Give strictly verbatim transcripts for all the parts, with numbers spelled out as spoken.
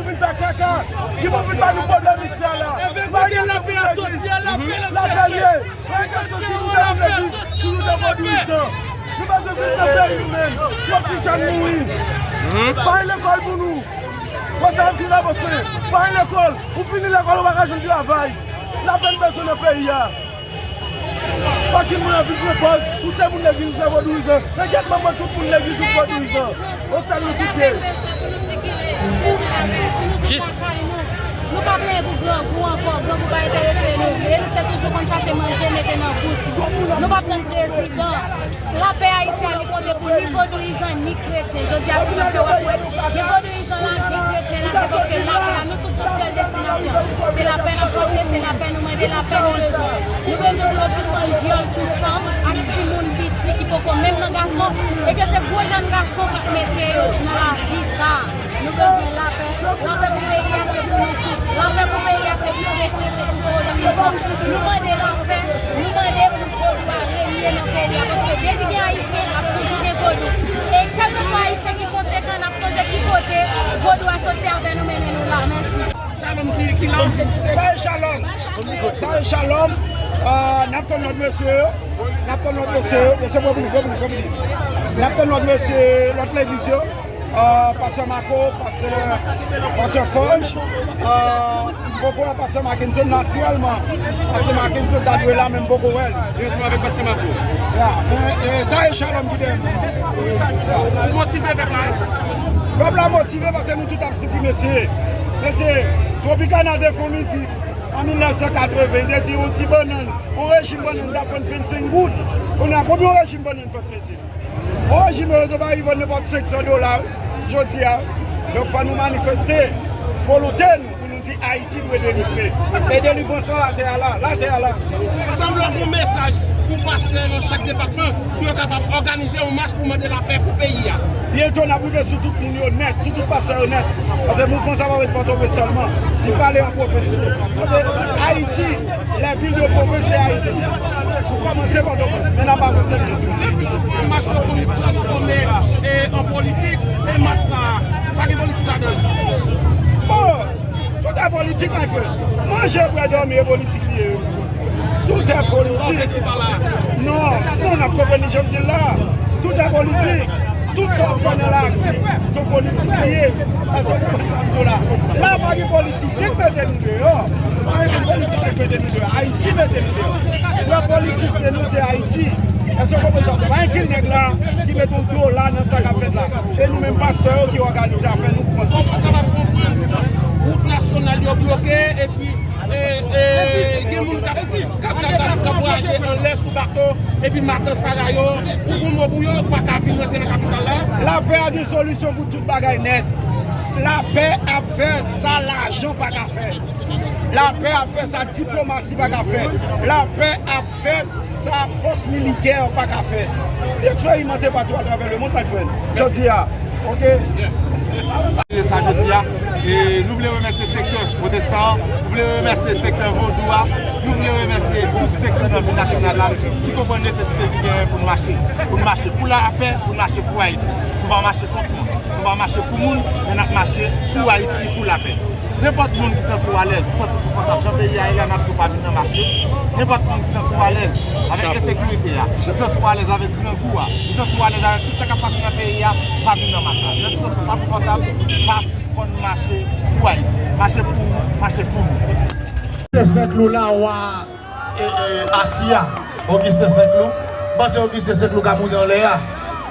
Vin fè kaka, ki pou vin ba nou pwoblèm isi a la. Bagay sa pou legliz. Lapè l ye. Bagay sa ki nou nan legliz, ki nou nan vodouyizan. Nou pa bezwen viv nan peyi nou menm. Twòp ti jèn mouri. Pa gen lekòl pou nou. Bon, sa m di la, bòs mwen. Pa gen lekòl. Ou fini lekòl, ou pa ka jwenn travay. Lapè n bezwen nan peyi a. Fòk yon moun anvi pran pòz, ou se moun legliz, ou se vodouyizan. Men gèt manman tout moun legliz, ou vodouyizan. O sèl nou tout ye. Ki- Nou pa plenyen pou grangou ankò, grangou pa enterese nou. E nou te toujou konn chache manje mete nan bouch nou. Nou p ap tann prezidan. Lapè ayisyen li konte pou ni vodouyizan ni kretyen. Jodi a, se sa k fè w ap wè gen vodouyizan la, gen kretyen la, se paske lapè a, nou tout gon sèl destinasyon. Se lapè n ap chache, se lapè nou mande, lapè nou bezwen. Nou bezwen pou yo sispann vyòl sou fanm ak timoun piti ki poko menm nan gason, e ke se gwo jèn gason k ap mete yo nan lavi sa a. Nou bezwen lapè. Lapè pou peyi a, se pou nou tout. Lapè pou peyi a, se pou kretyen, se pou vodouyizan. Nou mande lapè, nou mande pou vodou a renye nan peyi a, paske depi gen ayisyen, ap toujou gen vodou. E kèlkeswa ayisyen ki konsekan, n ap sonje ki kote vodou a soti avè nou mennen nou la. Mèsi. Shalom ki, ki la. Sa e shalom. Sa e shalom. Ah, n ap tann lòt mesye yo. N ap tann lòt mesye yo. Mesye, pran pou nou, pran pou nou, pran pou nou. N ap tann lòt mesye, lòt legliz yo. Ah, pastè Marco, pastè, pastè Fòj. Ah, m poko wè pastè Mackenson natirèlman. Pastè Mackenson ta dwe la, men m poko wè l. Li ansanm avèk pastè Marco. Ya, men, eh, sa e shalom ki dèyè nou. Ou motive pèp la, wi. Pèp la motive paske nou tout ap soufri, mesye. Mesye, Tropicana te fè yon mizik an mil nèf san katreven, li te di yon ti bannann, yon rejim bannann t ap vann vennsenk goud. Kounye a, konbyen yon rejim bannann vann, mesye? Yon rejim yo, yo pa rive vann nenpòt senk san dola, wi, jodi a. Donk, fò nou manifeste volonte nou pou nou di Ayiti dwe delivre. E delivrans lan, latè a la, latè a la. Sanble yon mesaj pou pastè nan chak depatman, pou yo kapab òganize yon mach pou mande lapè pou peyi a. Byento, n ap rive sou tout moun yo nèt, sou tout pastè yo nèt. Paske mouvman sa pa ret Pòtoprens sèlman. Li prale an pwovens tou. Paske Ayiti, les villes de province, c'est Haïti. Pou kòmanse Pòtoprens, men n ap avanse byento. Depi sou fòm mach yo konn transfòme, e, an politik, e mach sa, pa gen politik ladan l. Bon, tout est politique, my friend. Manje, bwè, dòmi, e politik li ye. Tout est politique. Non, non, n ap konprann li jan m di l la. Tout est politique. Tout sa w ap fè nan lavi, se yon politik li ye. Èske w konprann sa m di w la? La pa gen politisyen k mete nou deyò. Pa gen politisyen k mete nou deyò. Ayiti mete nou deyò. Frè, politisyen nou se Ayiti. Èske w konprann sa m di w? Pa gen nèg la ki mete yon dola nan sa k ap fèt la. E nou menm pastè yo ki òganize afè nou pou kont nou. Kòman w kapab konprann tout wout nasyonal yo bloke epi E, e, gen moun k ap, k ap, k ap, k ap, k ap vwayaje anlè sou bato, epi matant sa yo, ou gon mo pou yo, yo pa ka vin rantre nan kapital la. Lapè a gen solisyon pou tout bagay nèt. Lapè ap fè sa lajan pa ka fè. Lapè ap fè sa diplomasi pa ka fè. Lapè ap fè sa fòs militè pa ka fè. Li eksperimante patou atravè lemonn, my friend. Jodi a, oke? Sa jodi a, e nou vle remèsye sektè pwotestan an, nou vle remèsye sektè vodou a, nou vle remèsye tout sektè nan vil nasyonal la ki konprann nesesite ki genyen pou n mache. Pou n mache pou lapè, pou n mache pou Ayiti. Nou pa mache kont moun, nou pa mache pou moun, men n ap mache pou Ayiti, pou lapè. Nenpòt moun ki santi w alèz, ou santi w konfòtab, jan peyi a ye la, n ap di w pa vin nan mache. Nenpòt moun ki santi w alèz avèk ensekirite a, ou santi w alèz avèk grangou a, ou santi w alèz avèk tout sa k ap pase nan peyi a, pa vin nan mach la. Lè w santi w pa konfòtab, pa sispann mache pou Ayiti. Mache pou ou, mache pou nou. Senklou la, wa, e, e, Ati a, Ogisten Senklou. M panse Ogisten Senklou ka moute anlè a.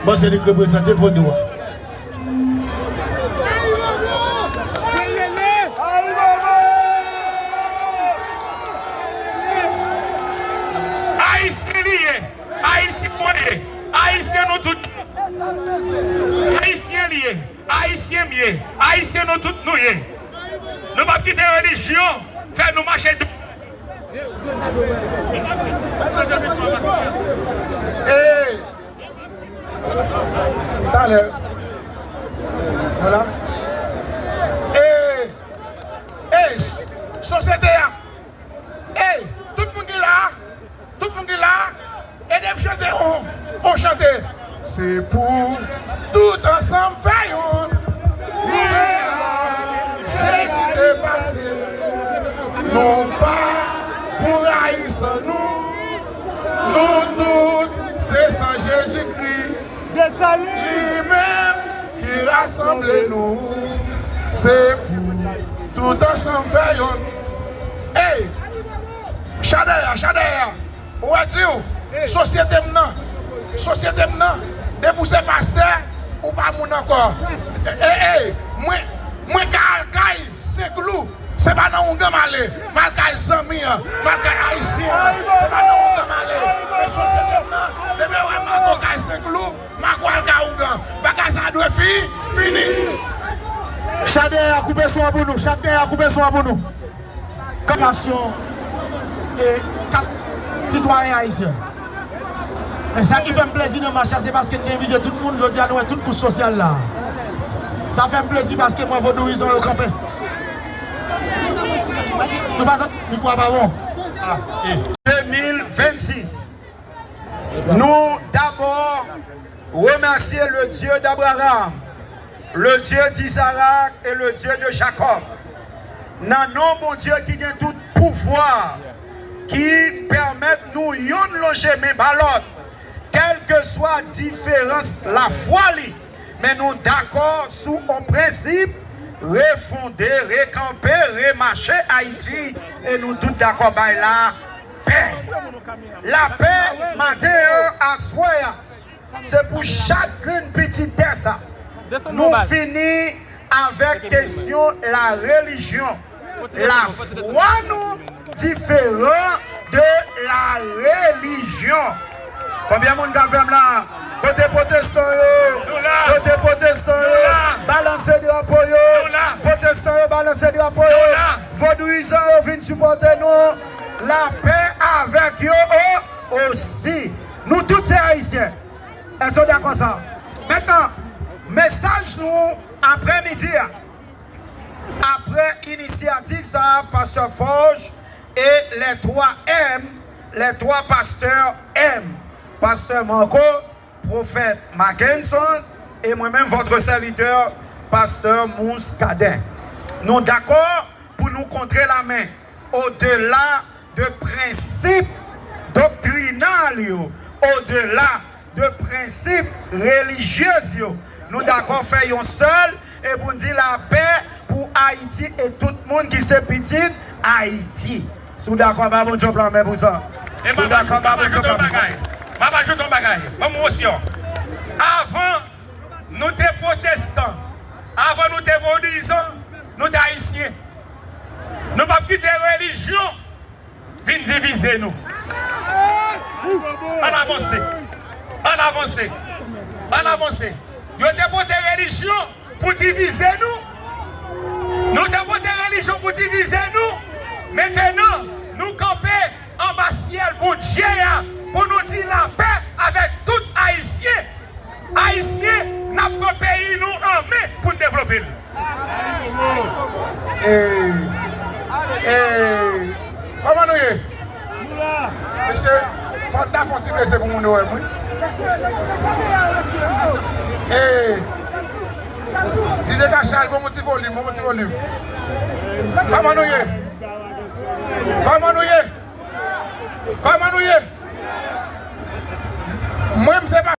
M panse li k reprezante vodou a. Ayisyen li ye, Ayisyen mwen ye, Ayisyen nou tout. Ayisyen li ye, Ayisyen m ye, Ayisyen nou tout nou ye. Nou p ap kite relijyon fè nou mache dou. Hey! Talè. Vwala. E, e, sosyete a. E, tout moun ki la, tout moun ki la, ede m chante on, on chante. Se pou tout ansanm fè youn. Se la, se Rasanble nou, se pou tout ansanm fè yonn. Ey! Chadè a, chadè a! Ou wè di w, sosyete m nan, sosyete m nan, depi w se pastè, ou pa moun ankò. E, e, mwen, mwen ka al kay Senk Lou, se pa nan Ougan m ale, m al kay zanmi an, m al kay ayisyen an, se pa nan Ougan m ale. Men sosyete m nan, depi w wè m ankò kay Senk Lou, m ankò al kay Ougan. Bagay sa dwe fi, fini. Chadè a koupe son an pou nou, chadè a koupe son an pou nou. Kanpasyon e kat sitwayen ayisyen. E sa ki fè m plezi nan mach la, se paske n te envite tout moun, jodi a nou wè tout kouch sosyal la. Sa fè m plezi paske m wè vodouyizan yo kanpe. Nou pa tann, mikwo a pa bon. Ah, eh. Deux mille vingt-six. Nous d'abord remercier le Dieu d'Abraham, le Dieu d'Isaac et le Dieu de Jacob. Nan non Bondye ki gen tout pouvwa, ki pèmèt nou youn lonje men ba lòt, kèlkeswa diferans lafwa li, men nou dakò sou on prensip, refonde, rekanpe, remache Ayiti, e nou tout dakò bay la pè. Lapè maten an, aswè a, se pou chak grenn pitit tè sa. Nou fini avèk kesyon larelijyon. Lafwa nou diferan de larelijyon. Konbyen moun ka fè m la? Kote pwotestan yo? Kote pwotestan yo? Balanse drapo yo. Pwotestan yo, balanse drapo yo. Vodouyizan yo vin sipòte nou. Lapè avèk yo o-, osi. Nou tout se Ayisyen. Èske w dakò sa? Mentnan, mesaj nou aprè midi a. Aprè inisyativ sa a, Pastè Forge e les trois M, les trois pasteurs M, Pastè Marco, Pwofèt Mackenson, e mwen menm, votre serviteur, Pastè Muscadin. Nou dakò pou nou kontre lamen odela de prensip doktrinal yo, odela de prensip relijyez yo. Nou dakò fè yon sèl e pou n di lapè pou Ayiti e tout moun ki se pitit Ayiti. Si w dakò, ba Bondye yon pla men pou sa. Si w dakò, ba Bondye yon pla men. M ap ajoute yon bagay. Ban m yon syon. Avan, nou te pwotestan. Avan, nou te vodouyizan. Nou te ayisyen. Nou p ap kite relijyon vin divize nou. Ann avanse. Ann avanse. Ann avanse. Yo te pote relijyon pou divize nou. Nou te pote relijyon pou divize nou. Mentenan, nou kanpe anba syèl Bondye a pou nou di lapè avèk tout Ayisyen. Ayisyen, n ap pran peyi nou an men pou n devlope l. Ey, ey, kòman nou ye? Mesye, fò n ta fè yon ti bese pou moun yo wè m, wi. Ey, DJ Kachal, ban m yon ti volim, ban m yon ti volim. Kòman nou ye? Kòman nou ye? Kòman nou ye? Mwen, m se pa